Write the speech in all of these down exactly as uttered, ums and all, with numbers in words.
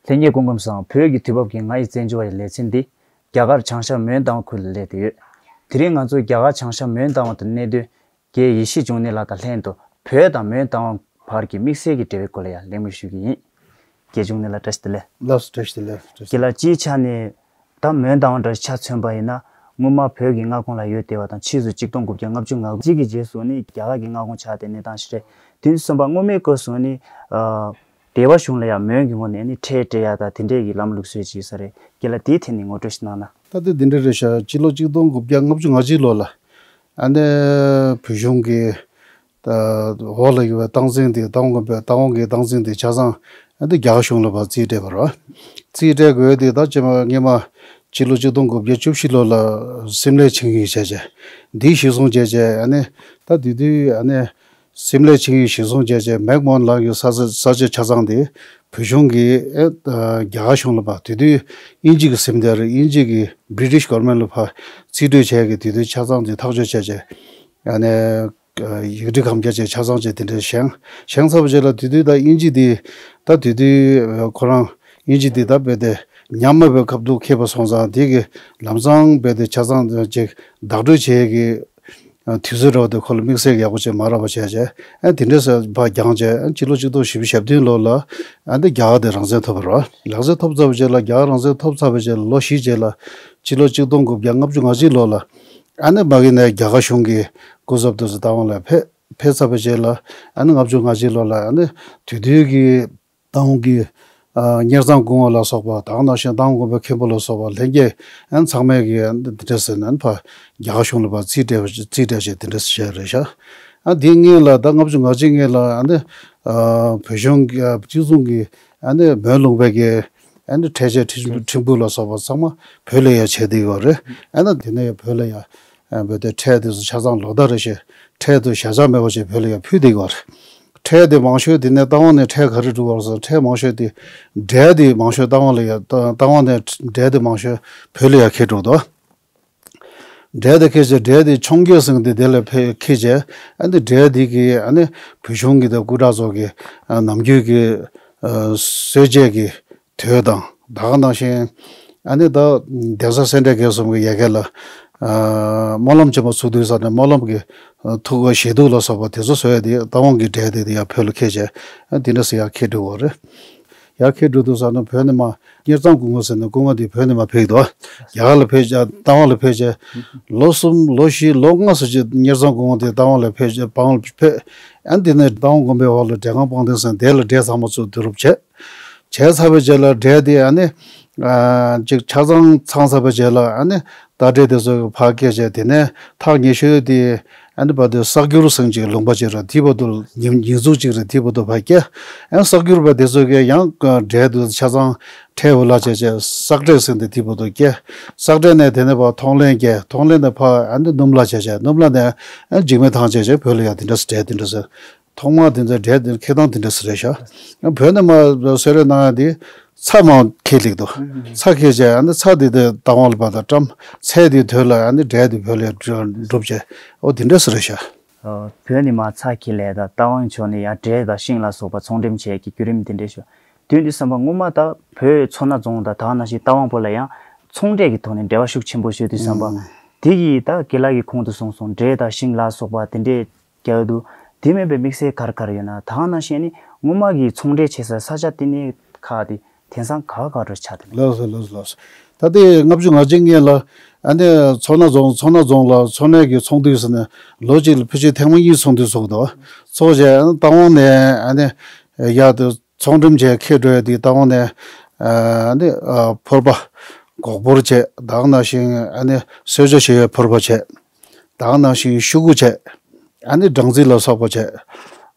ལྷན་རྒྱས་སྐུ་ཁམས་བཟང་། བོད་ཀྱི་དུས་བབ་ཀྱི་ང་ཡི་བཙན་བྱོལ་བ་ཡི་ལེ་ཚན་འདི་རྒྱ་གར་བྱང་ཤར་མོན་རྟ་དབང་ཁུལ་ལ་སླེབས་བསྡད་ཡོད། དེ་རིང་ང་ཚོ་རྒྱ་གར་བྱང་ཤར་མོན་རྟ་དབང་དུ་གནས་སྡོད་རྒན་ཡེ་ཤེས་འབྱུང་གནས་ལགས་དང་ལྷན་དུ་བོད་དང་མོན་རྟ་དབང་བར་གྱི་དམིགས་བསལ་གྱི་འབྲེལ་བའི་སྐོར་ལ་ཡང་གླེང་མོལ་ཞུ་གི་ཡིན། རྒན་འབྱུང་གནས་ལགས་བཀྲ་ཤིས་བདེ་ལེགས། ལགས་སོ། བཀྲ་ཤིས་བདེ་ལེགས། བཀྲ་ཤིས་བདེ་ལེགས། རྒན་ལགས་སྤྱིའི་ཆ་ནས་ད་མོན་རྟ་དབང་འདྲ་ཆ་མཚོན་པ་ཡིན་ན་སྔོན་མ་བོད་ཀྱི་མངའ་ཁོངས་ལ་ཡོད་བསྡད་པ་དང་ཕྱིས་སུ་གཅིག་སྟོང་དགུ་བརྒྱ་ལྔ་བཅུ་ང་གཅིག་གི་རྗེས་སུ་ནི་རྒྱ་གར་གྱི་མངའ་ཁོངས་ཆགས་བསྡད་གནས་སྟངས་ཤིག་རེད། དེ་ནས་བསམ་པ་སྔོན་མའི་སྐབས་སུ་ནི་ཨ། སྡེ་བ་གཞུང་ལ་ཡང་མོན་གྱི་ངོས་ནས་ནི་ཁྲལ་སྤྲད་ཡ་དང་དེ་འདྲས་ཀྱི་ལམ་ལུགས་བཟོས་ཅིག་ས་རེད། རྒན་ལགས་དེའི་ཐད་ནས་ངོ་སྤྲོད་ཞིག་གནང་ན། ད་ལྟ་འདི་འདྲ་རེད་ཤག་སྤྱི་ལོ་གཅིག་སྟོང་དགུ་བརྒྱ་ལྔ་བཅུ་ང་གཅིག་ལོ་ལ་ཨ་ནི་བོད་གཞུང་གིས་ད་འོག་ལ་ཡོད་པའི་སྟངས་འཛིན་དེ་རྟ་དབང་དགོན་པའི་རྟ་དབང་གི་སྟངས་འཛིན་དེ་ཆ་ཚང་ཨ་ནི་རྒྱ་གར་གཞུང་ལ་ཕར་རྩིས་སྤྲད་པ་རེད། རྩིས་སྤྲད་དགོས་དེ་ད་ཅི་མ་སྔས་མ་སྤྱི་ལོ་གཅིག་སྟོང་དགུ་བརྒྱ་བཅུ་བཞི་ལོ་ལ་སིམ་ལའི་ཆིངས་ཡིག་བྱས་བྱས་འདི་གཞིར་བཟུང་བྱས་བྱས་ཨ་ནི་ད་དེ་དུས་ཨ་ནི། སིམ་ལའི་ཆིངས་ཡིག་གཞིར་བཟུང་བྱས་རྗེས་མེག་མོ་ཧན་ལགས་ཀྱི་ས་ས་ས་ཆ་ཆ་ཚང་དེ་བོད་གཞུང་གིས་ཨེ་ཨ་རྒྱ་གར་གཞུང་ལ་ཕར་དེ་དུས་དབྱིན་ཇི་གི་སིམ་དེར་དབྱིན་ཇི་གི་British Government ལ་ཕར་རྩིས་སྤྲོད་བྱས་ཀྱི་དེ་དུས་ཆ་ཚང་དེ་ཐག་གཅོད་བྱས་རྗེས་ཨ་ནི་ཡིག་འབྲེལ་གམ་རྒྱ་བྱས་ཆ་ཚང་བྱས་དེ་འདྲ་བཞེངས་བཞེངས་ཚར་བ་རྗེས་ལ་དེ་དུས་ད་དབྱིན་ཇི་དེ་ད་དེ་དུས་ཁོ་རང་དབྱིན་ཇི་དེ་ད་རྦད་དེ་ཉམས་དམའ་བའི་ཁ་ཐུག་འཁེལ་བ་སོང་ཙང་དེ་གི་ལམ་སང་རྦད་དེ་ཆ་ཚང་ཅིག་བདག་སྤྲོད་བྱས་ཀྱི། དུས་ཚོད་འདྲ་བ་དེ་ཁོ་ལ་དམིགས་བསལ་ཡག་པོ་བྱས་མ་རག་པ་བྱས་བྱས་ཨ་དེ་འདྲ་ཟེར་ཕར་འགྱངས་བྱས་ཨ་སྤྱི་ལོ་གཅིག་སྟོང་བཞི་བཅུ་ཞེ་བདུན་ལོ་ལ་ཨ་འདི་རྒྱ་གར་དེ་རང་བཙན་ཐོབ་པ་རེད། རང་བཙན་ཐོབ་ཚར་བའི་རྗེས་ལ་རྒྱ་གར་རང་བཙན་ཐོབ་ཚར་བའི་རྗེས་ལ་ལོ་བཞིའི་རྗེས་ལ་སྤྱི་ལོ་གཅིག་སྟོང་དགུ་བརྒྱ་ལྔ་བཅུ་ང་གཅིག་ལོ་ལ་ཨ་ནི་མ་གི་ནས་རྒྱ་གར་གཞུང་གི་སྐུ་ཚབ་དུ་རྟ་དབང་ལ་ཕེབས་ཕེབས་ཚར་བའི་རྗེས་ལ་ཨ་ནི་ལྔ་བཅུ་ང་གཅིག་ལོ་ལ་ཨ་ནི་དེ་དུས་ཀྱི། རྟ་དབང་གི་ཨ་གཉེར་ཚང་སྐུ་ངོ་ལ་སོགས་པ་དང་ནང་བཞིན་རྟ་དབང་དགོན་པའི་མཁན་པོ་ལ་སོགས་པ་ལྷན་རྒྱས་ཨན་ཚང་མས་ཀྱི་ཨན་འདི་འདྲ་ཟེར་ནས་ཕར་རྒྱ་གར་གཞུང་ལ་ཕར་རྩིས་སྤྲད་པ་རྩིས་སྤྲད་བྱས་དེ་འདྲ་བྱས་རེད་ཤག་ཨ་དེ་སྔོན་ལ་ད་ལྔ་བཅུ་ང་གཅིག་སྔོན་ལ་ཨ་ནི་ཨ་བོད་གཞུང་གི་ཨ་སྤྱི་ཚོགས་ཀྱི་ཨ་ནི་མོན་ལུང་པའི་གི་ཨ་ནི་ཁྲལ་ཆད་ཁྲི་ཁྲིམས་ཕུག་ལ་སོགས་པ་ཚང་མ་བོད་ལ་ཡ་བྱས་བསྡད་ཡོད་རེད། ཨ་ནི་དེ་ནས་ཡ་བོད་ལ་ཡ་ཨ་བོད་དེ་ཁྲལ་དེ་ཚོ་ཆ་ཚང་ལོ་ལྟར་རེ་བཞིན་ཁྲལ་དུ་བཞག་བཞག་མེད་པ་བྱས་བོད་ལ་ཡ་ཕུལ་བསྡད་ཡོད་རེད། ཁྲལ་དེ་མང་ཤོས་དེ་ནས་རྟ་དབང་ནས་ཁྲལ་ག་རེ་སྒྲུབ་པ་རེད་ཟེར་ན་ཁྲལ་མང་ཤོས་དེ་འབྲས་དེ་མང་ཤོས་རྟ་དབང་ལ་ཡ་རྟ་རྟ་དབང་ནས་འབྲས་དེ་མང་ཤོས་བོད་ལ་ཡ་ཁྱེར་འགྲོ་འདུག་འབྲས་དེ་ཁྱེར་བྱས་འབྲས་དེ་འཕྱོངས་རྒྱས་ཟེར་དེ་དེ་ལ་ཕེ་ཁྱེར་བྱས་ཨ་ནི་འབྲས་དེ་གི་ཨ་ནི་བོད་གཞུང་གི་དེ་སྐུ་དྲག་ཚོ་གི་ཨ་ནམ་རྒྱུན་གི་ཨ་གསོལ་ཆས་ཀྱི་དོད་དང་ད་ག་ནང་བཞིན་ཨ་ནི་ད་གདན་ས་སེ་འབྲས་དགེ་གསུམ་གྱི་ཡ་གྱལ་ལ་ཨ་སྨོན་ལམ་ཆེན་མོ་ཚུགས་དུས་ས་ནས་སྨོན་ལམ་གྱི་ཐུགས་ཀ་ཞལ་ཐུག་ལ་སོགས་པ་དེ་ཚོ་བཟོས་ཏེ་རྟ་དབང་གི་འབྲས་དེ་དེ་ཡར་བོད་ལ་ཁྱེར་བྱས་ཨ་དེ་འདྲ་ཟེར་ཡར་ཁྱེར་འགྲོ་གི་རེད། ཡར་ཁྱེར་འགྲོ་དུས་ས་ནས་བོད་ནས་མར་གཉེར་ཚང་སྐུ་ངོ་ཟེར་ནས་སྐུ་ངོ་དེ་བོད་ནས་མར་ཕེབས་འདུག་རྒྱ་གར་ལ་ཕེབས་བྱས་རྟ་དབང་ལ་ཕེབས་བྱས་ལོ་གསུམ་ལོ་བཞི་ལོ་ལྔ་ཙམ་ཅིག་གཉེར་ཚང་སྐུ་ངོ་དེ་རྟ་དབང་ལ་ཕེབས་བྱས་རྟ་དབང་ལ་ཕེབས་ཨ་དེ་ནས་རྟ་དབང་དགོན་པའི་འོག་ལ་འབྲས་སྒང་སྤང་ཐང་ཟེར་དེ་ལ་འབྲས་ཚང་མ་ཚུར་བསྡུ་རུབ་བྱས། བྱས་ཚར་བའི་རྗེས་ལ་འབྲས་དེ་ཨ་ནི་ཨ་ཅིག་ཆ་ཚང་ཚང་ཚར་བའི་རྗེས་ལ་ཨ་ནི་རྟ་འབྲས་དེ་ཚོ་ཕར་སྐྱེལ་བྱས་དེ་ནས་ཐག་ཉེ་ཤོས་དེ་ཨ་ནི་བར་དུ་གསར་འགྱུར་ཟེར་ཅིག་ལུང་པ་ཅིག་རེད། དེ་བར་དུ་ཉིན་ཉིན་ཟུར་ཅིག་རེད། དེ་བར་དུ་ཕར་སྐྱེལ་ཨ་ནི་གསར་འགྱུར་པ་དེ་ཚོ་གིས་ཡང་འབྲས་དེ་ཆ་ཚང་ཁྲལ་འུ་ལག་བྱས་བྱས་བསགས་འབྲས་ཟེར་དེ་དེ་བར་དུ་སྐྱེལ་བསགས་འབྲས་ནས་དེ་ནས་ཕར་མཐོང་ལེན་སྐྱེལ་མཐོང་ལེན་ནས་ཕར་ཨ་ནི་སྣུམ་ལ་བྱས་བྱས་སྣུམ་ལ་ནས་ཨ་ནི་འཇིགས་མེད་ཐང་བྱས་བྱས་བོད་ལ་ཡང་དེ་འདྲ་འབྲས་དེ་འདྲ་ཟེར། ཐོག་མར་དེ་ཚོའི་འབྲས་དེ་འཁྱེར་སྟངས་དེ་འདྲ་ཟེར་རེད་ཤག་བོད་ནས་མར་གསོལ་རས་གནང་ཡ་དེ་ཚྭ་མར་འཁྱེར་སླེབས་འདུག་ཚྭ་འཁྱེར་བྱས་ཨ་ནི་ཚྭ་དེ་དེ་རྟ་དབང་ལ་ཕར་དང་བཀྲམ་ཚྭ་དེ་དོད་ལ་ཨ་ནི་འབྲས་དེ་བོད་ལ་སྒྲུབ་བྱས་ཨོ་དེ་འདྲ་ཟེར་རེད་ཤག་བོད་ནས་མར་ཚྭ་འཁྱེར་སླེབས་དང་རྟ་དབང་ཕྱོགས་ནས་ཡང་འབྲས་དང་ཤིང་ལ་སོགས་པ་ཚོང་འགྲེམས་བྱས་ཀྱི་བརྒྱུད་རིམ་དེ་འདྲ་ཤོད་དུས་འདི་བསམ་པ་སྔོན་མ་ད་བོད་མཚོ་སྣ་རྫོང་དང་ད་ག་ནང་བཞིན་རྟ་དབང་བོད་ལ་ཡང་ཚོང་འབྲེལ་གྱི་ཐོག་ནས་འབྲེལ་བ་ཤུགས་ཆེན་པོ་ཡོད་དུས་བསམ་པ་དེ་གིས་ད་རྒན་ལགས་ཀྱིས་གོང་དུ་གསུངས་སོང་འབྲས་དང་ཤིང་ལ་སོགས་པ་དེ་འདྲས། རྒྱག་འདུག་དེ་མིན་པའི་དམིགས་བསལ་ག་རེ་ག་རེ་ཡོད་ན། ད་ག་ནང་བཞིན་ནི་སྔོན་མ་གི་ཚོང་འབྲེལ་བྱེད་ས་ས་ཆ་ལྟེ་གནས་ཁག་དེ་དེང་སང་ག་བ་ག་བ་རུ་ཆགས་བསྡད་ན། ལགས་སོ་ལགས་སོ་ལགས་སོ། ད་ལྟའི་ལྔ་བཅུ་ང་གཅིག་སྔོན་ལ་ཨ་ནི་མཚོ་སྣ་རྫོང་མཚོ་སྣ་རྫོང་ལ་མཚོ་སྣ་གི་ཚོང་འདུས་ཟེར་ནས་ལོ་གཅིག་ལ་ཕལ་ཆེར་ཐེངས་མ་གཉིས་ཚོང་འདུས་ཚོགས་འདུག་ཚོགས་བྱས་ཨ་ནི་རྟ་དབང་ནས་ཨ་ནི་ཡར་དུ་ཚོང་འགྲེམས་བྱས་འཁྱེར་འགྲོ་ཡ་དེ་རྟ་དབང་ནས་ཨ་ནི་ཕོར་པ་སྒོག་ཕོར་བྱས་ད་ག་ནང་བཞིན་ཨ་ནི་གསོལ་ཇ་བཞེས་པའི་ཕོར་པ་བྱས། ད་ག་ནང་བཞིན་ཤོག་གུ་བྱས། ཨ་ནི་སྦྲང་རྩི་ལ་སོགས་པ་བྱས།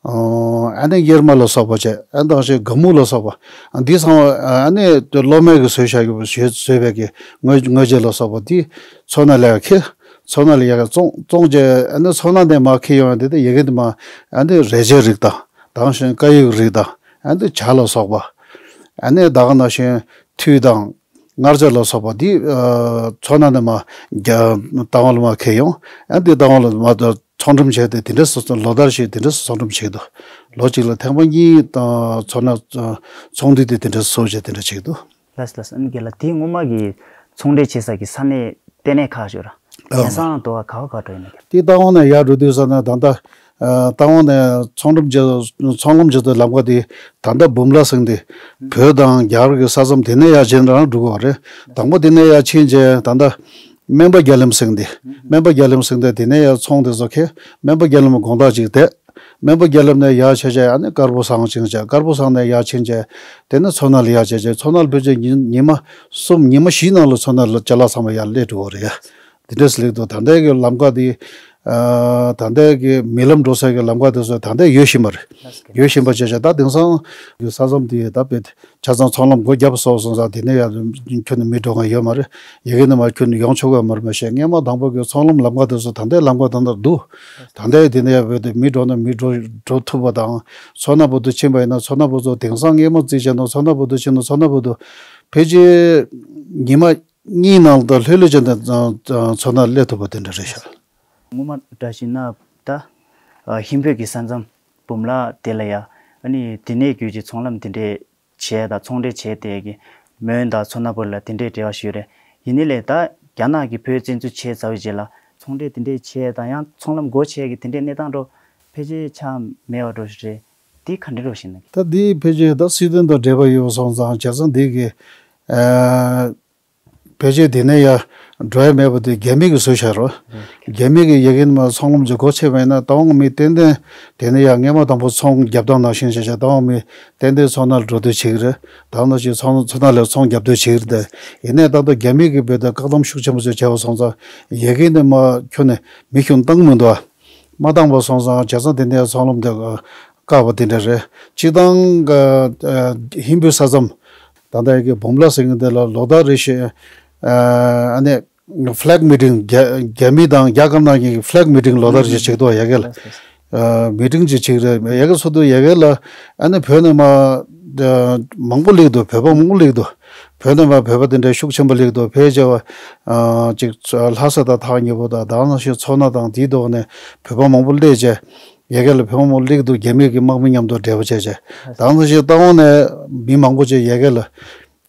ཨོ། ཨ་ནི་གཡེར་མ་ལ་སོགས་པ་བྱས། ཨ་ནི་ད་ག་ནང་བཞིན་ག་མུ་ལ་སོགས་པ། ཨ་འདི་ཚང་མ་ཨ་ནི་སློབ་མའི་གི་བཟོས་བཞག་གི་བཟོས་བཟོས་པའི་གི་དངོས་དངོས་རྗེས་ལ་སོགས་པ་འདི་མཚོ་སྣ་ལ་ཡར་འཁྱེར། མཚོ་སྣ་ལ་ཡར་བཙོང་བཙོང་བྱས་ཨ་ནི་མཚོ་སྣ་ནས་མར་འཁྱེར་ཡོང་ཡ་འདི་ད་ཡ་གི་འདི་མ་ཨ་ནི་རས་ཆའི་རིགས་དང་ད་ག་ནང་བཞིན་ཀ་ཡིག་རིགས་དང་ཨ་ནི་ཇ་ལ་སོགས་པ། ཨ་ནི་ད་ག་ནང་བཞིན་ཐུད་དང་། མངར་ཇ་ལ་སོགས་པ་འདི་ཨ་མཚོ་སྣ་ནས་མར་རྒྱ་རྟ་དབང་ལ་མར་འཁྱེར་ཡོང་། ཨ་འདི་རྟ་དབང་ལ་མར་ད་ ཚོང་འགྲེམས་བྱས་ཏེ་དེ་འདྲས་སུ་ལོ་ལྟར་ཞིག་དེ་འདྲས་སུ་ཚོང་འགྲེམས་བྱེད་ཀྱི་འདུག་ལོ་གཅིག་ལ་ཐེངས་མ་གཉིས་དང་ཚོང་ན་ཚོང་འདུས་དེ་དེ་འདྲས་སུ་བྱས་དེ་འདྲས་བྱེད་ཀྱི་འདུག་ལགས་ལགས། ཨ་ནི་རྒན་ལགས་དེ་སྔོན་མ་གི་ཚོང་འབྲེལ་བྱེད་ས་གི་ས་གནས་ལྟེ་གནས་ཁག་ཞུ་ར། ཨ་རྒན་སང་དུ་བ་ག་བ་ག་འགྲོ་ཡིན་ན་རྒན། དེ་རྟ་དབང་ནས་ཡར་འགྲོ་དུས་ས་ན་ད་ལྟ་རྟ་དབང་ནས་ཚོང་འགྲེམས་བྱེད་ཚོང་ལམ་བྱེད་དུ་ལམ་ཁ་དེ་ད་ལྟ་འབུམ་ལ་ཟེར་དེ་བོད་དང་རྒྱ་གར་གྱི་ས་མཚམས་དེ་ནས་ཡར་བྱེད་རང་འགྲོ་གི་བ་རེད། དང་པོ་དེ་ནས་ཡར་ཕྱིན་རྗེས་ད་ལྟ་སྨན་པ་རྒྱ་གླིང་ཟེར་དེ་སྨན་པ་རྒྱ་གླིང་ཟེར་དེ་དེ་ནས་ཡར་ཚོང་དེ་ཚོ་ཁེ་སྨན་པ་རྒྱ་གླིང་དགོང་དག་ཅིག་བསྡད། སྨན་པ་རྒྱ་གླིང་ནས་ཡར་བྱས་བྱས་ཨ་ནི་དཀར་པོ་ཚང་ཕྱིན་བྱས་དཀར་པོ་ཚང་ནས་ཡར་ཕྱིན་བྱས་དེ་ནས་མཚོ་སྣ་ལ་ཡར་བྱས་བྱས་མཚོ་སྣ་ལ་ཕེབས་བྱས་ཉི་ཉི་མ་གསུམ་ཉི་མ་བཞིའི་ནང་ལ་མཚོ་སྣ་ལ་ཅ་ལག་ཚང་མ་ཡར་སླེབས་འགྲོ་གི་རེད་ཡ། དེ་འདྲས་སླེབས་འདུག་ད་ལྟའི་གི་ལམ་ཁ་དེ་ཨ་ད་ལྟའི་གི་མི་ལམ་འགྲོ་སའི་གི་ལམ་ཁ་དེ་ཚོ་ད་ལྟའི་ཡོད་བཞིན་པ་རེད། ཡོད་བཞིན་པ་བྱས་བྱས་ད་དེང་སང་གི་ས་མཚམས་དེ་ད་དཔེ་ཆ་ཚང་ཚོང་ལམ་སྒོ་བརྒྱབ་སོང་སོང་ཙང་དེ་ནས་ཡར་ཁྱོན་ནས་མི་འགྲོ་མཁན་ཡོད་མ་རེད། ཡ་གི་ནས་མར་ཁྱོན་ནས་ཡོང་ཆོག་གི་མ་རེད་མ་ཤེས། སྔས་མ་དང་པོ་གི་ཚོང་ལམ་ལམ་ཁ་དེ་ཚོ་ད་ལྟའི་ལམ་ཁ་ད་ལྟ་འདུག་ད་ལྟའི་དེ་ནས་ཡར་བོད་དུ་མི་འགྲོ་ན་མི་འགྲོ་འགྲོ་ཐུབ་པ་དང་མཚོ་སྣ་བར་དུ་ཕྱིན་པ་ཡིན་ན་མཚོ་སྣ་བར་དུ་དེང་སང་སྔས་མ་རྩིས་བྱས་ན་མཚོ་སྣ་བར་དུ་ཕྱིན་ན་མཚོ་སྣ་བར་དུ་ཕལ་ཆེར་ཉི་མ་གཉིས་ནང་དུ་ལྷོད་ལྷོད་བྱས་ནས་མཚོ་སྣ་སླེབས་ཐུབ་པ་དེ་འདྲ་རེད་ཤག་སྔོན་མ་འདྲ་བཞིན་ན་ད་ཨ་ཧིན་བོད་ཀྱི་ས་མཚམས་འབུམ་ལ་དེ་ལ་ཡ་ཨ་ནི་དེ་ནས་བརྒྱུད་ཀྱི་ཚོང་ལམ་དེ་འདྲས་བྱས་དང་ཚོང་འབྲེལ་བྱས་ཏེ་གི་མོན་དང་མཚོ་སྣ་བར་ལ་དེ་འདྲས་འབྲེལ་བ་ཞུས་རེད། ཡིན་ནའི་ལས་ད་རྒྱ་ནག་གིས་བོད་བཙན་འཛུལ་བྱས་ཚར་བའི་རྗེས་ལ་ཚོང་འབྲེལ་དེ་འདྲས་བྱས་དང་ཡང་ཚོང་ལམ་སྒོ་ཕྱེ་གི་དེ་འདྲས་གནས་སྟངས་འགྲོ་ཕལ་ཆེར་ཆགས་མེད་པ་འགྲོ་ཞིག་རེད། འདི་ག་འདྲས་འགྲོ་བཞིན་ན། ད་འདི་ཕལ་ཆེར་ད་སྲིད་དོན་དང་འབྲེལ་བ་ཡོད་པ་སོང་ཙང་བྱས་ཙང་འདི་གི་ཨ། ཕལ་ཆེར་དེ་ནས་ཡར་འགྲོ་ཡ་མེད་པ་དེ་རྒྱ་མི་གིས་བཟོས་བཞག་རོ། རྒྱ་མི་གིས་ཡ་གིན་མ་ཚོང་ལམ་གྱི་སྒོ་ཕྱེ་བ་ཡིན་ན་རྟ་དབང་མི་ཏན་ཏན་དེ་ནས་ཡར་སྔས་མ་དང་པོ་ཚོང་རྒྱབ་སྟངས་ནང་བཞིན་བྱས་བྱས་རྟ་དབང་མི་ཏན་ཏན་མཚོ་སྣ་ལ་འགྲོ་འདོད་བྱེད་ཀྱི་རེད། ད་ནང་བཞིན་ཚོང་མཚོ་སྣ་ལ་ཚོང་རྒྱབ་འདོད་བྱེད་ཀྱི་རེད་དེ། ཡིན་ནའི་ད་ལྟ་རྒྱ་མི་གིས་བོད་དུ་བཀག་སྡོམ་ཤུགས་ཆེན་པོ་ཞིག་བྱས་པ་སོང་ཙང་ཡ་གིན་ནས་མ་ཁྱོན་ནས་མི་ཁྱོན་བཏང་མི་འདུག་མ་བཏང་བ་སོང་ཙང་བྱས་ཙང་དེ་ནས་ཚོང་ལམ་དེ་བཀག་པ་དེ་འདྲ་རེད། སྤྱིར་བཏང་གི་ཧིན་བོད་ས་མཚམས་ད་ལྟ་ཡ་གི་འབུམ་ལ་ཟེར་མཁན་དེ་ལ་ལོ་ལྟར་རེ་བཞིན་ཨ་ནི་ཕི་ལེག་མི་ཊིང་རྒྱ་རྒྱ་མི་དང་རྒྱ་དཀར་ནག་གཉིས་ཀྱི་ཕི་ལེག་མི་ཊིང་ལོ་ལྟར་རེ་བཞིན་བྱེད་ཀྱི་འདུག་ཡ་གི་ལ་མི་ཊིང་ཅིག་བྱེད་ཀྱི་རེད། ཡ་གི་ཚོགས་འདུ་ཡ་གི་ལ་ཨ་ནི་བོད་ནས་མ་མང་པོ་སླེབས་འདུག་བོད་པ་མང་པོ་སླེབས་འདུག་བོད་ནས་མ་བོད་པ་དེ་འདྲའི་ཤུགས་ཆེན་པོ་སླེབས་འདུག་ཕལ་ཆེ་བ་ཅིག་ལྷ་ས་དང་ཐག་ཉེ་པོ་དང་ད་ནང་བཞིན་མཚོ་སྣ་དང་དེའི་ཐོག་ནས་བོད་པ་མང་པོ་སླེབས་བྱས། ཡ་གི་ལ་བོད་པ་མང་པོ་སླེབས་འདུག་རྒྱ་མི་གི་དམག་མི་མཉམ་དུ་འབྲེལ་བ་བྱས་བྱས། ད་ནང་བཞིན་རྟ་དབང་ནས་མི་མང་པོ་ཅིག་ཡ་གི་ལ་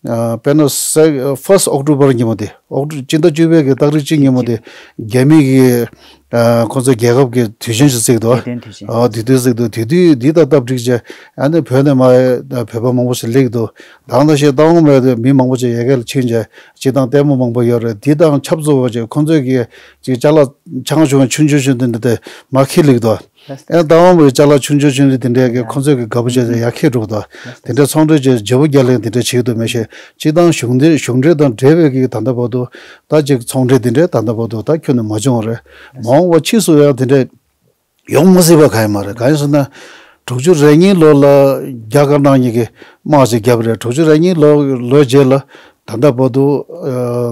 དཔེར་ན་ཕར་སི་ཊི་ཨོག་ཊོ་བར་ཉིན་མོ་དེ་ཨོག་ཊོ་སྤྱི་ཟླ་བཅུ་པའི་གི་སྟག་རིས་གཅིག་ཉིན་མོ་དེ་རྒྱ་མི་གི་ཁོང་ཚོ་རྒྱལ་ཁབ་ཀྱི་དུས་ཆེན་ཞིག་བརྩིས་འདུག་དུས་སྟོན་དུས་ཆེན། ཨ་དུས་སྟོན་བརྩིས་འདུག་དུས་དུས་འདི་དང་སྟབས་འགྲིག་བྱས་ཨ་ནི་བོད་ནས་མ་བོད་པ་མང་པོ་ཞིག་སླེབས་འདུག་ད་ནང་བཞིན་རྟ་དབང་མེད་དུ་མི་མང་པོ་ཅིག་ཡ་གི་ལ་ཕྱིན་བྱས་སྤྱིར་བཏང་ལྟད་མོ་མང་པོ་ཡོད་རེད། འདི་དང་ཆབས་ཚུད་པ་ཅིག་ཁོང་ཚོས་ཀྱི་ཅིག་ཅ་ལག་ཆུང་ཆུང་ཆུང་ཆུང་དེ་འདྲ་དེ་མ་ཁྱེར་སླེབས་འདུག་ཨེ་རྟ་དབང་པོའི་ཅ་ལག་ཆུང་ཆུང་ཆུང་ཆུང་དེ་འདྲས་ཀྱི་ཁོང་ཚོས་ཀྱི་དགའ་པོ་བྱས་ཏེ་ཡར་འཁྱེར་འགྲོ་གི་འདུག་དེ་འདྲས་ཚོང་འབྲེལ་བྱས་བརྗེ་པོ་རྒྱག་ལེན་དེ་འདྲས་བྱེད་ཀྱི་འདུག་མ་གཞི་སྤྱིར་བཏང་གཞུང་འབྲེལ་གཞུང་འབྲེལ་དང་འབྲེལ་བའི་གི་ད་ལྟ་བར་དུ་ད་ཅིག་ཚོང་འབྲེལ་དེ་འདྲས་ད་ལྟ་བར་དུ་ད་ཁྱོན་ནས་མ་བྱུང་བ་རེད། མ་འོངས་པ་ཕྱིས་སུ་ཡང་དེ་འདྲས་ཡོང་མ་སྲིད་པ་གང་ཡང་མ་རེད། གང་ཡིན་ཟེར་ན་དྲུག་ཅུ་རེ་གཉིས་ལོ་ལ་རྒྱ་དཀར་ནག་གཉིས་ཀྱི་དམག་ཅིག་བརྒྱབ་རེད། དྲུག་ཅུ་རེ་གཉིས་ལོ་ལོའི་རྗེས་ལ་ད་ལྟ་བར་དུ་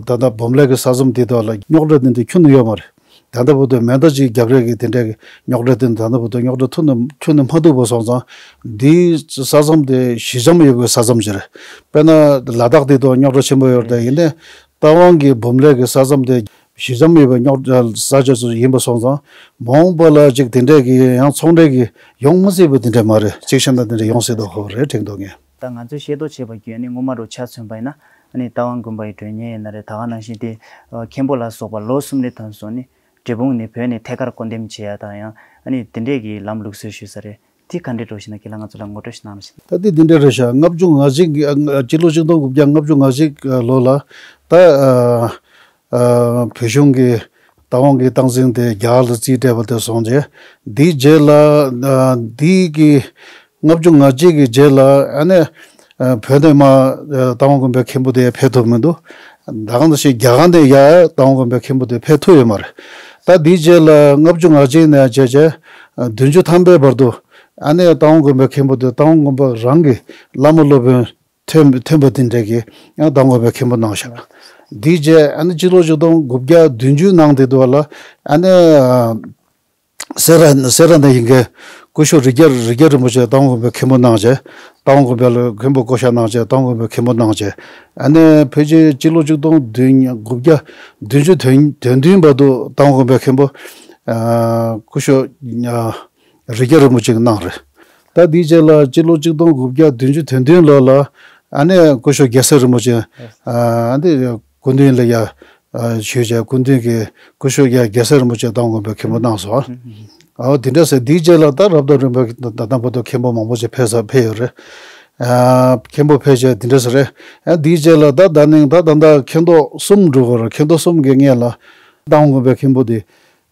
ད་ལྟ་འབུམ་ལ་གི་ས་མཚམས་དེ་དག་ལ་རྙོག་དྲ་དེ་འདྲས་ཁྱོན་ནས་ཡོད་མ་རེད། ད་ལྟ་བར་དུ་མེ་མདའ་གཅིག་རྒྱབ་རེས་ཀྱི་དེ་འདྲའི་རྙོག་དྲ་དེ་ད་ལྟ་བར་དུ་རྙོག་དྲ་ཐུག་ནས་ཁྱོན་ནས་མ་ཐུག་པ་སོང་ཙང་། འདིའི་ས་མཚམས་དེ་ཞི་འཇམ་ཡོད་པའི་ས་མཚམས་ཅིག་རེད། དཔེར་ན་ལ་དྭགས་དེ་དག་རྙོག་དྲ་ཆེན་པོ་ཡོད་རེད། ཡིན་ནའི་རྟ་དབང་གི་འབུམ་ལ་གི་ས་མཚམས་དེ་ཞི་འཇམ་ཡོད་པའི་རྙོག་དྲ་ས་ཆ་ཚོ་ཡིན་པ་སོང་ཙང་། མ་འོངས་པ་ལ་ཅིག་དེ་འདྲའི་གི་ཡང་ཚོང་འབྲེལ་གི་ཡོང་མ་སྲིད་པ་དེ་འདྲ་མ་རེད། གཅིག་བཤད་ན་དེ་འདྲ་ཡོང་སྲིད་དོ་ཧོ་རེད་དྲན་འདུག་ངས། ད་ང་ཚོས་ཤེས་རྟོགས་བྱས་པ་བརྒྱུད་ནས་སྔོན་མ་རུ་ཆ་མཚོན་པ་ཡིན་ན་ཨ་ནི་རྟ་དབང་དགོན་པ་ཡི་མགྲོན་གཉེར་ཡིན་ན་རེད། ད་ག་ནང་བཞིན་དེ་མཁན་པོ་ལ་སོགས་པ་ལོ་གསུམ་རེ་ཐམ་སོང་ནས་འབྲས་སྤུངས་ནས་བོད་ནས་ཐད་ཀར་སྐུ་འདེམས་བྱེད་ཡ་དང་ཡང་ཨ་ནི་དེ་འདྲས་ཀྱི་ལམ་ལུགས་སྲོལ་ཞུས་ས་རེད། དེ་ག་འདྲས་འགྲོ་བཞིན་ན་ཁྱེད་ལ་ང་ཚོ་ལ་ངོ་སྤྲོད་ཞིག་གནང་རོགས་ཞུ། ད་དེ་དེ་འདྲས་རེད་ཤག་ལྔ་བཅུ་ང་གཅིག་སྤྱི་ལོ་ཆིག་སྟོང་དགུ་བརྒྱ་ལྔ་བཅུ་ང་གཅིག་ལོ་ལ་ད་ཨ། ཨ། བོད་གཞུང་གི་རྟ་དབང་གི་སྟངས་འཛིན་དེ་རྒྱ་གར་ལ་རྩིས་སྤྲད་པ་དེ་སོང་རྗེས། འདིའི་རྗེས་ལ་ཨ། འདི་གི་ལྔ་བཅུ་ང་གཅིག་གི་རྗེས་ལ་ཨ་ནི་ཨ། བོད་ནས་མར་ཨ། རྟ་དབང་དགོན་པའི་མཁན་པོ་དེ་ཕེབས་ཐུབ་མི་འདུག་ད་ག་ནང་བཞིན་རྒྱ་གར་ནས་ཡར་རྟ་དབང་དགོན་པའི་མཁན་པོ་དེ་ཕེབས་ཐུབ་ཡོད་མ་རེད། ད་འདིའི་རྗེས་ལ་ལྔ་བཅུ་ང་གཅིག་ནས་བྱས་བྱས་ཨ། བདུན་ཅུ་ཐམ་པའི་བར་དུ་ཨ་ནི་རྟ་དབང་དགོན་པའི་མཁན་པོ་དེ་རྟ་དབང་དགོན་པ་རང་གི་བླ་མ་སློབ་དཔོན་ཐོན་ཐོན་པ་དེ་འདྲ་གི་ཡང་རྟ་དབང་དགོན་པའི་མཁན་པོ་གནང་བཞག་འདིའི་རྗེས་ཨ་ནི་སྤྱི་ལོ་ཆིག་སྟོང་དགུ་བརྒྱ་བདུན་ཅུ་ནང་དེ་དུས་ལ་ཨ་ནི་སེ་ར་སེ་ར་ན་ཡིན་མཁན་སྐུ་ཞབས་རི་རྒྱ་རི་རྒྱ་རིན་པོ་ཆེ་རྟ་དབང་དགོན་པའི་མཁན་པོ་གནང་བྱས། རྟ་དབང་དགོན་པའི་ལ་མཁན་པོ་བསྐོ་བཞག་གནང་བྱས། རྟ་དབང་དགོན་པའི་མཁན་པོ་གནང་བྱས། ཨ་ནི་ཕལ་ཆེར་སྤྱི་ལོ་ཆིག་སྟོང་བདུན་དགུ་བརྒྱ་བདུན་ཅུ་དོན་དོན་བདུན་བར་དུ་རྟ་དབང་དགོན་པའི་མཁན་པོ་ ཨ་སྐུ་ཞབས་ཨ་རི་རྒྱ་རིན་པོ་ཆེ་གིས་གནང་རེད། ད་དེའི་རྗེས་ལ་སྤྱི་ལོ་གཅིག་སྟོང་དགུ་བརྒྱ་བདུན་ཅུ་དོན་བདུན་ལོ་ལ་ཨ་ནི་སྐུ་ཞབས་རྒྱལ་སྲས་རིན་པོ་ཆེ་ཨ་འདི་སྐུ་མདུན་ལ་ཡ་ཨ་ཞུས་བྱས། སྐུ་མདུན་གྱིས་སྐུ་ཞབས་ཡ་རྒྱལ་སྲས་རིན་པོ་ཆེ་དང་པོ་མཁན་པོ་གནང་སོང་། ཨོ་དེ་འདྲ་ཟེར། དེའི་རྗེས་ལ་ད་རབ་དང་རིམ་པ་ད་ལྟ་བར་དུ་མཁན་པོ་མང་པོ་ཞིག་ཕེབས་ས་ཕེབས་ཡོད་རེད། ཨ་མཁན་པོ་ཕེབས་བྱས་དེ་འདྲ་ཟེར་རེད། ཨ་དེའི་རྗེས་ལ་ད་ད་ནིང་ད་ད་ལྟ་མཁན་རྟོགས་གསུམ་འགྲོ་གི་རེད། མཁན་རྟོགས་གསུམ་གྱི་སྔོན་ལ་རྟ་དབང་དགོན་པའི་མཁན་པོ་དེ་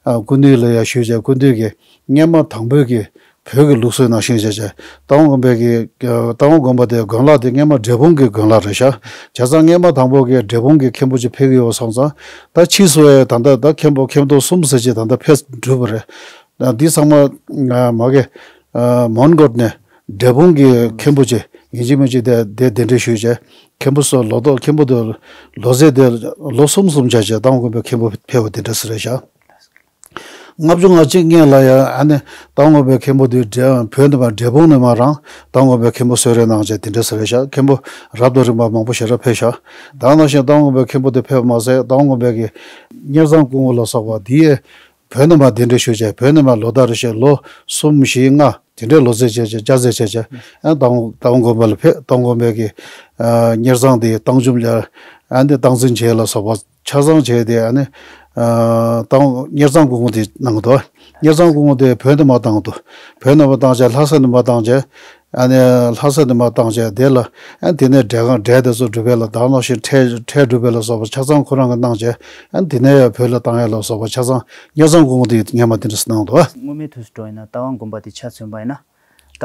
ཨ་སྐུ་མདུན་ལ་ཡ་ཞུས་བྱས། སྐུ་མདུན་གྱིས་སྔོན་མ་དང་པོའི་གི་བོད་ཀྱི་ལུགས་སྲོལ་ནང་བཞིན་བྱས་བྱས། རྟ་དབང་དགོན་པའི་གི་ཨ་རྟ་དབང་དགོན་པ་དེ་དགོན་ལག་དེ་སྔོན་མ་འབྲས་སྤུངས་ཀྱི་དགོན་ལག་རེད་ཤག་བྱས་ཙང་སྔོན་མ་དང་པོ་གི་འབྲས་སྤུངས་ཀྱི་མཁན་པོ་ཅིག་ཕེབས་ཀྱི་ཡོད་པ་སོང་ཙང་། ད་ཕྱིས་སུ་ཡ་ད་ལྟ་ད་མཁན་པོ་མཁན་རྟོགས་གསུམ་ཟེར་ཅིག་ད་ལྟ་ཕེབས་གྲུབ་པ་རེད། ད་འདི་ཚང་མ་ང་མ་གི་ཨ་མོན་གྷོ་ནས་འབྲས་སྤུངས་ཀྱི་མཁན་པོ་ཅིག་ཡིན་གཅིག་མིན་གཅིག་དེ་དེ་གདན་འདྲེན་ཞུས་བྱས། མཁན་པོ་སོགས་ལོ་ཏོག་མཁན་པོ་དེ་ལོ་ཚད་དེ་ལོ་གསུམ་གསུམ་བྱས་བྱས་རྟ་དབང་དགོན་པའི་མཁན་པོ་ཕེབས་པ་དེ་འདྲ་ཟེར་རེད་ཤག་ལྔ་བཅུ་ང་གཅིག་སྔོན་ལ་ཡ་ཨ་ནི་རྟ་དབང་དགོན་པའི་མཁན་པོ་དེ་འབྲས་བོད་ནས་མར་འབྲས་སྤུངས་ནས་མར་རང་རྟ་དབང་དགོན་པའི་མཁན་པོ་གསོལ་རས་གནང་བྱས་དེ་འདྲ་ཟེར་རེད་ཤག་མཁན་པོ་རབ་དང་རིམ་པ་མང་པོ་ཞེ་དྲག་ཕེབས་ཤག་ད་ནང་བཞིན་རྟ་དབང་དགོན་པའི་མཁན་པོ་དེ་ཕེབས་མ་ཟད། རྟ་དབང་དགོན་པའི་གི་གཉེར་ཚང་སྐུ་ངོ་ལ་སོགས་པ་དེ་བོད་ནས་མར་གདན་འདྲེན་ཞུས་བྱས། བོད་ནས་མར་ལོ་ལྟར་རེ་བཞིན་ལོ་གསུམ་བཞི་ལྔ་དེ་འདྲའི་ལོ་ཚད་བྱས་བྱས་སྐྱ་རྫས་བྱས་བྱས་ཨ་རྟ་དབང་དགོན་པ་ལ་ཕེབས། རྟ་དབང་དགོན་པའི་གི་ཨ་གཉེར་ཚང་དེ་བཏང་འཇོམས་ལ་ཨ་ནི་སྟངས་འཛིན་བྱས་ལ་སོགས་པ་ཆ་ཚང་བྱས་ཏེ། ཨ་ནི་ཨ་རྟ་དབང་གཉེར་ཚང་སྐུ་ངོ་དེ་གནང་འདུག་གཉེར་ཚང་སྐུ་ངོ་དེ་བོད་ནས་མར་བཏང་འདུག་བོད་ནས་མར་བཏང་བྱས་ལྷ་ས་ནས་མར་བཏང་བྱས། ཨ་ནི་ལྷ་ས་ནས་མར་བཏང་བྱས་དེ་ལ་ཨ་དེ་ནས་འབྲས་སྒང་འབྲས་དེ་ཚོ་སྒྲུབ་པའི་ལ་ད་ནང་བཞིན་ཁྲལ་ཁྲལ་སྒྲུབ་པའི་ལ་སོགས་པ་ཆ་ཚང་ཁོ་རང་གིས་གནང་བྱས། ཨ་དེ་ནས་ཡང་བོད་ལ་བཏང་ཡ་ལ་སོགས་པ་ཆ་ཚང་གཉེར་ཚང་སྐུ་ངོ་དེ་སྔོན་མ་དེ་འདྲ་གནང་འདུག་སྔོན་མའི་དུས་སུ་འགྲོ་ཡིན་ན་རྟ་དབང་དགོན་པ་དེ་ཆ་མཚོན་པ་ཡིན་ན། ད་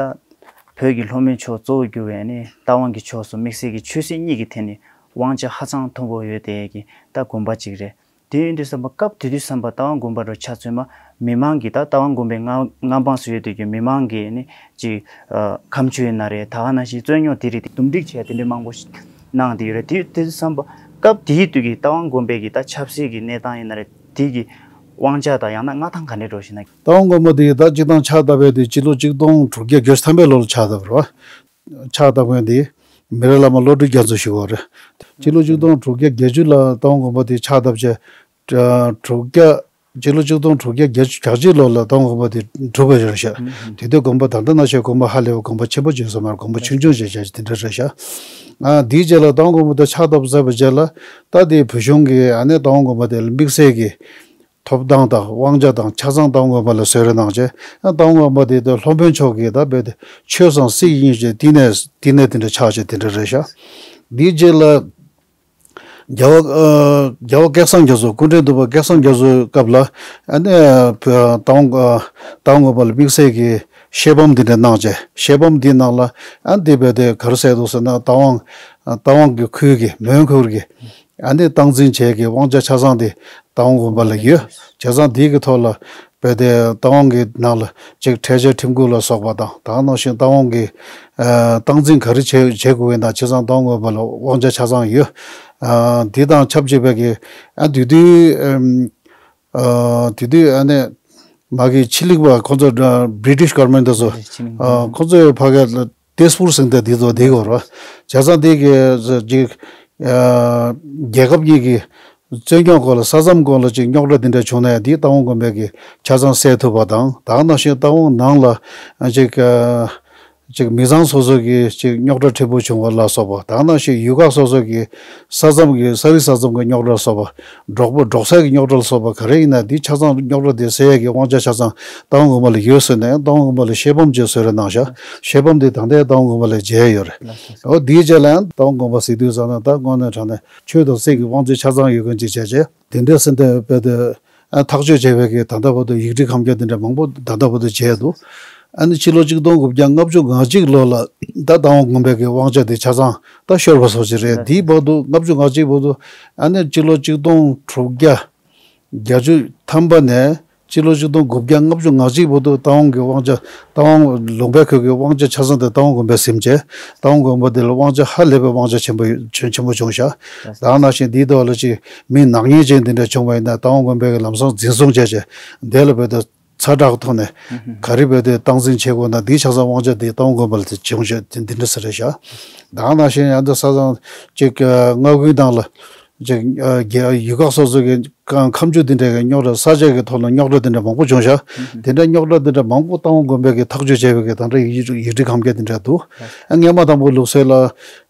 བོད་ཀྱི་ལྷོ་མོན་ཕྱོགས་གཙོ་བོར་གྱུར་བའི་ནི་རྟ་དབང་གི་ཕྱོགས་སུ་དམིགས་བསལ་གྱི་ཆོས་སྲིད་གཉིས་ཀྱི་ཐད་ནས་དབང་ཆ་ཧ་ཅང་མཐོན་པོ་ཡོད་དེ་གི་ད་དགོན་པ་གཅིག་རེད། དེ་ཡིན་དུས་ཙམ་པ་སྐབས་དེ་དུས་ཙམ་པ་རྟ་དབང་དགོན་པ་རུ་ཆ་མཚོན་མ་མི་མང་གིས་ད་རྟ་དབང་དགོན་པའི་མངའ་མངའ་འབངས་སུ་ཡོད་དུས་ཀྱི་མི་མང་གིས་ནི་ཅིག་ཨ་ཁ་མཆུ་ཡིན་ན་རེད། ད་ག་ནང་བཞིན་རྩོད་རྙོག་དེ་རིགས་དེ་འདུམ་འགྲིག་བྱས་དེ་འདྲའི་མང་པོ་ཞིག་གནང་བསྡད་ཡོད་རེད། དེ་དུས་ཙམ་པ་སྐབས་དེའི་དུས་ཀྱི་རྟ་དབང་དགོན་པའི་གི་ད་ཆབ་སྲིད་ཀྱི་གནས་སྟངས་ཡིན་ན་རེད། དེ་གི་དབང་ཆ་དང་ཡང་ན་མངའ་ཐང་ག་འདྲས་འགྲོ་བཞིན་ན། རྟ་དབང་དགོན་པ་དེ་ད་སྤྱིར་བཏང་ཕྱག་བཏབ་པའི་དེ་སྤྱི་ལོ་གཅིག་སྟོང་དྲུག་བརྒྱ་བརྒྱད་ཅུ་ཐམ་པའི་ལོ་ལ་ཕྱག་བཏབ་རེད་བ། ཕྱག་བཏབ་མཁན་དེ་མི་རབས་བླ་མ་བློ་གྲོས་རྒྱ་མཚོ་ཞུ་བ་རེད། སྤྱི་ལོ་གཅིག་སྟོང་དྲུག་བརྒྱ་བརྒྱད་ཅུ་ལ་རྟ་དབང་དགོན་པ་དེ་ཕྱག་བཏབ་བྱས། དྲུག་བརྒྱ། སྤྱི་ལོ་གཅིག་སྟོང་དྲུག་བརྒྱ་བརྒྱད་ཅུ་གྱ་གཅིག་ལོ་ལ་རྟ་དབང་དགོན་པ་དེ་གྲུབ་པ་རེད་ཤག་དེ་དུས་དགོན་པ་ད་ལྟ་ནང་བཞིན་དགོན་པ་ཧ་ལས་པའི་དགོན་པ་ཆེན་པོ་བྱུང་ས་མ་རེད། དགོན་པ་ཆུང་ཆུང་བྱས་བྱས་དེ་འདྲ་རེད་ཤག་ཨ་དེའི་རྗེས་ལ་རྟ་དབང་དགོན་པ་དེ་ཕྱག་བཏབ་ཚར་བའི་རྗེས་ལ་ད་དེ་བོད་གཞུང་གིས་ཨ་ནི་རྟ་དབང་དགོན་པ་དེ་ལ་དམིགས་བསལ་གྱི་ཐོབ་ཐང་དང་དབང་ཆ་དང་ཆ་ཚང་རྟ་དབང་དགོན་པ་ལ་གསོལ་རས་གནང་བྱས། ཨ་རྟ་དབང་དགོན་པ་དེ་ད་ལྷོ་མོན་ཕྱོགས་ཀྱི་ད་རྦད་དེ་ཆོས་དང་སྲིད་གཉིས་ཀྱི་བསྟི་གནས་བསྟི་གནས་དེ་འདྲ་ཆགས་བྱས་དེ་འདྲ་རེད་ཤག་དེའི་རྗེས་ལ་རྒྱལ་བ་ཨ་རྒྱལ་བ་སྐལ་བཟང་རྒྱ་མཚོ། སྐུ་ཕྲེང་བདུན་པ་སྐལ་བཟང་རྒྱ་མཚོའི་སྐབས་ལ་ཨ་ནི་བོད་རྟ་དབང་ཨ་རྟ་དབང་དགོན་པ་ལ་དམིགས་བསལ་གྱི་ཤེལ་བམ་འདི་འདྲ་གནང་བྱས། ཤེལ་བམ་འདིའི་ནང་ལ་ཨ་འདི་རྦད་དེ་ག་རེ་གསལ་འདུག་ཟེར་ན། རྟ་དབང་ཨ་རྟ་དབང་གི་ཁུལ་གྱི་མོན་ཁུལ་གྱི་ཨ་ནི་སྟངས་འཛིན་བྱེད་ཀྱི་དབང་ཆ་ཆ་ཚང་དེ་རྟ་དབང་དགོན་པ་ལ་ཡོད། བྱས་ཙང་འདི་གི་ཐོག་ལ་རྦད་དེ་རྟ་དབང་གི་ནང་ལ་ཅིག་ཁྲལ་འཇལ་ཁྲིམས་འགུལ་ལ་སོགས་པ་དང་། ད་ག་ནང་བཞིན་རྟ་དབང་གི་ཨ་སྟངས་འཛིན་ག་རེ་བྱེད་བྱེད་དགོས་ཡིན་དང་། བྱས་ཙང་རྟ་དབང་དགོན་པ་ལ་དབང་ཆ་ཆ་ཚང་ཡོད། ཨ་འདི་དང་ཆབས་ཅིག་པའི་གི་ཨ་དེ་དུས་ཨམ་ཨ་དེ་དུས་ཨ་ནི་མ་གི་ཕྱི་གླིང་པ་ཁོང་ཚོ་ཨ་British government དེ་ཚོ་ཕྱི་གླིང་ཨ་ཁོང་ཚོའི་ཕ་གི་ལ་ཏེས་པུར་ཟེར་དེ་འདི་ཚོ་འདི་གོ་རོ། བྱས་ཙང་འདི་གི་ཅིག་ཨ་རྒྱལ་ཁབ་གཉིས་ཀྱི་རྩོད་རྙོག་སྐོར་ལ་ས་མཚམས་སྐོར་ལ་ཅིག་རྙོག་དྲ་འདི་འདྲ་བྱུང་ན་ཡང་འདི་རྟ་དབང་དགོན་པའི་གི་ཆ་ཚང་སེལ་ཐུབ་པ་དང་། ད་ག་ནང་བཞིན་རྟ་དབང་ནང་ལ་ཅིག་ཨ་ཅིག་མི་ཚང་སོ་སོ་གི་ཅིག་རྙོག་དྲ་འཕྲལ་ཕུགས་བྱུང་བ་ལ་སོགས་པ། ད་ག་ནང་བཞིན་ཡུལ་ཁག་སོ་སོ་གི་ས་མཚམས་ཀྱི་ས་རིགས་ས་མཚམས་ཀྱི་རྙོག་དྲ་ལ་སོགས་པ། འབྲོག་པ་འབྲོག་སའི་གི་རྙོག་དྲ་ལ་སོགས་པ་ག་རེ་ཡིན་ན་འདི་ཆ་ཚང་རྙོག་དྲ་དེ་སེལ་ཡས་ཀྱི་དབང་ཆ་ཆ་ཚང་རྟ་དབང་དགོན་པ་ལ་ཡོད་ཟེར་ནས་རྟ་དབང་དགོན་པ་ལ་ཤེལ་བམ་ཅིག་གསོལ་རས་གནང་ཤག་ཤེལ་བམ་དེ་ད་ལྟའི་རྟ་དབང་དགོན་པ་ལ་མཇལ་ཡོད་རེད། ལགས་སོ། འོ་དེའི་རྗེས་ལ་ཡང་རྟ་དབང་དགོན་པ་ཟེར་དུས་ཙམ་ན་ད་དངོས་གནས་དྲང་གནས་ཆོས་དང་སྲིད་ཀྱི་དབང་ཆ་ཆ་ཚང་ཡོད་མཁན་ཅིག་བྱས་བྱས། དེ་འདྲ་ཟེར་ཏེ་རྦད་དེ་ཨ་ཐག་གཅོད་བྱས་པའི་གི་ད་ལྟ་བར་དུ་ཡིག་འབྲེལ་ཁ་བརྡ་དེ་འདྲ་མང་པོ་ད་ལྟ་བར་དུ་བྱས་འདུག་ཨ་ནི་ཕྱི་ལོ་གཅིག་སྟོང་དགུ་བརྒྱ་ལྔ་བཅུ་ང་གཅིག་ལོ་ལ་ད་རྟ་དབང་དགོན་པའི་གི་དབང་ཆ་དེ་ཆ་ཚང་ད་ཤོར་བ་སོགས་ཅིག་རེད། དེའི་བར་དུ་ལྔ་བཅུ་ང་གཅིག་བར་དུ་ཨ་ནི་ཕྱི་ལོ་གཅིག་སྟོང་དྲུག་བརྒྱ་བརྒྱད་ཅུ་ཐམ་པ་ནས་ཕྱི་ལོ་གཅིག་སྟོང་དགུ་བརྒྱ་ལྔ་བཅུ་ང་གཅིག་བར་དུ་རྟ་དབང་གི་དབང་ཆ་རྟ་དབང་ལུང་པའི་ཁུལ་གྱི་དབང་ཆ་ཆ་ཚང་དེ་རྟ་དབང་དགོན་པས་ཟིན་བྱས། རྟ་དབང་དགོན་པ་དེ་ལ་དབང་ཆ་ཧ་ལས་པའི་དབང་ཆ་ཆེན་པོ་ཆེན་ཆེན་པོ་བྱུང་ཤག་ད་ག་ནང་བཞིན་འདིའི་ཐོག་ལ་ཅིག་མི་ནག་ཉེས་ཅན་འདི་འདྲ་བྱུང་བ་ཡིན་ན་རྟ་དབང་དགོན་པའི་གི་ལམ་སང་འཛིན་བཟུང་བྱས་བྱས་དེ་ལ་རྦད་དེ་ཚ་དྲག་ཐོག་ནས་ག་རེ་རྦད་དེ་སྟངས་འཛིན་བྱེད་དགོས་ན་འདིའི་ཆ་ཚང་དབང་ཆ་དེ་རྟ་དབང་དགོན་པ་ལ་དེ་བྱུང་ཤག་དེ་འདི་འདྲ་ཟེར་རེད་ཤག་ད་ག་ནང་བཞིན་ཡང་འདི་ས་ཚང་ཅིག་ཨ་མངའ་ཁུལ་ནང་ལ་ ཅིག་ཨ་རྒྱ་ཡུལ་ཁག་སོ་སོ་གི་ཁ་ཁ་མཆུ་དེ་འདྲའི་གི་རྙོག་དྲ་ས་ཆ་གི་ཐོག་ལ་རྙོག་དྲ་དེ་འདྲ་མང་པོ་བྱུང་ཤག་དེ་འདྲ་རྙོག་དྲ་དེ་འདྲ་མང་པོ་རྟ་དབང་དགོན་པའི་གི་ཐག་གཅོད་བྱས་པའི་གི་ད་ལྟ་ཡིག་ཡིག་བྲིས་གམ་རྒྱ་དེ་འདྲ་འདུག་ཨ་སྔས་མ་དང་པོ་ལུགས་སྲོལ་ལ་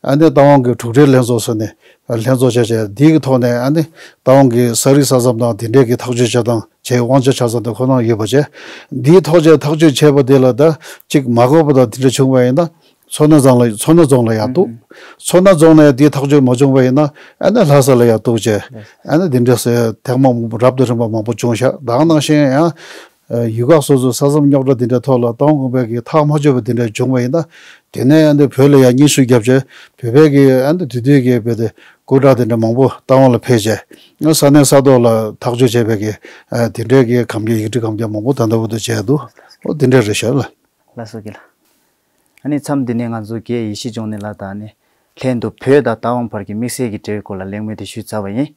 ཨ་ནི་རྟ་དབང་གི་གྲུབ་འབྲས་ལྷན་ཚོགས་སུ་ནས་ལྷན་ཚོགས་བྱས་བྱས་འདི་གི་ཐོག་ནས་ཨ་ནི་རྟ་དབང་གི་ས་རིག་ས་མཚམས་དང་དེ་འདྲའི་གི་ཐག་གཅོད་བྱ་སྟངས་བྱས་དབང་ཆ་ཆ་ཚང་དེ་ཁོ་ན་ཡོད་པ་བྱས། འདིའི་ཐོག་བཅས་ཐག་གཅོད་བྱས་པ་དེ་ལ་ད་གཅིག་མ་དགོས་པ་དང་དེ་འདྲ་བྱུང་བ་ཡིན་ན་མཚོ་སྣ་རྫོང་ལ་མཚོ་སྣ་རྫོང་ལ་ཡར་གཏུགས། མཚོ་སྣ་རྫོང་ལ་ཡང་དེའི་ཐག་གཅོད་མ་བྱུང་བ་ཡིན་ན་ཨ་ནི་ལྷ་ས་ལ་ཡར་གཏུགས་བྱས་ཨ་ནི་དེ་འདྲ་སེ་ཐེངས་མང་པོ་རབ་དང་རིམ་པ་མང་པོ་བྱུང་ཤག་དེ་ནང་བཞིན་ཡང་ཡུལ་ཁག་སོ་སོའི་ས་མཚམས་རྙོག་དྲ་དེ་འདྲའི་ཐོག་ལ་རྟ་དབང་དགོན་པའི་གི་ཐག་མ་ཆོད་པ་དེ་འདྲ་བྱུང་བ་ཡིན་ན་དེ་ནས་ཨ་ནི་བོད་ལ་ཡང་སྙན་ཞུ་བརྒྱབ་བྱས་བོད་པའི་གི་ཨ་ནི་དེ་དུས་ཀྱི་བོད་དེ་སྐུ་དྲག་དེ་འདྲ་མང་པོ་རྟ་དབང་ལ་ཕེབས་བྱས་ས་གནས་ས་ཐོག་ལ་ཐག་གཅོད་བྱས་པའི་གི་དེ་འདྲའི་གི་གམ་རྒྱ་ཡིག་འབྲི་གམ་རྒྱ་མང་པོ་ད་ལྟ་བར་དུ་བྱས་འདུག་ཨོ་དེ་འདྲ་རེད་ཤག་ལ། ལགས་སོ་རྒན་ལགས། ཨ་ནི་མཚམས་འདི་ནས་ང་ཚོ་རྒན་ཡེ་ཤེས་འབྱུང་གནས་ལགས་དང་ཨ་ནི་ལྷན་དུ་བོད་དང་རྟ་དབང་བར་གྱི་དམིགས་བསལ་གྱི་འབྲེལ་བའི་སྐོར་ལ་གླེང་མོལ་དེ་ཞུས་ཚར་བ་ཡིན།